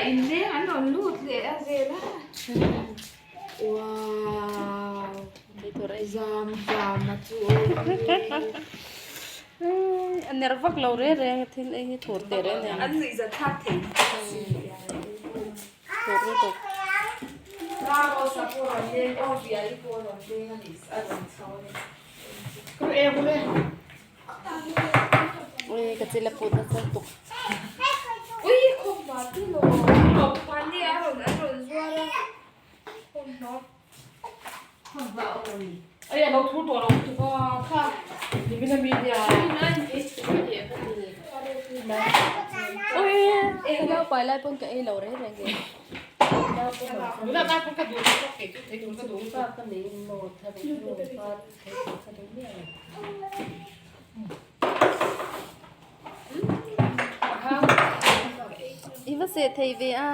inleng an rawn lut leh a vel a. Wow! Zam zam a chu A ner vak lo reng reng a thil ei hi thur teh reng nen. An nuih zat thlak thei si. Thur lutuk. Ramos a pawh rawn leng aw Biali pawh rawn leng a nih a rawn chho a ni. Ui ka chil a put nasa lutuk. Ui khawmhma chu lo mahni a rawn an rawn zuar a khawmhma. Ui ka naupai lai pawn ka ei lo reng reng e. I va seh thei ve a.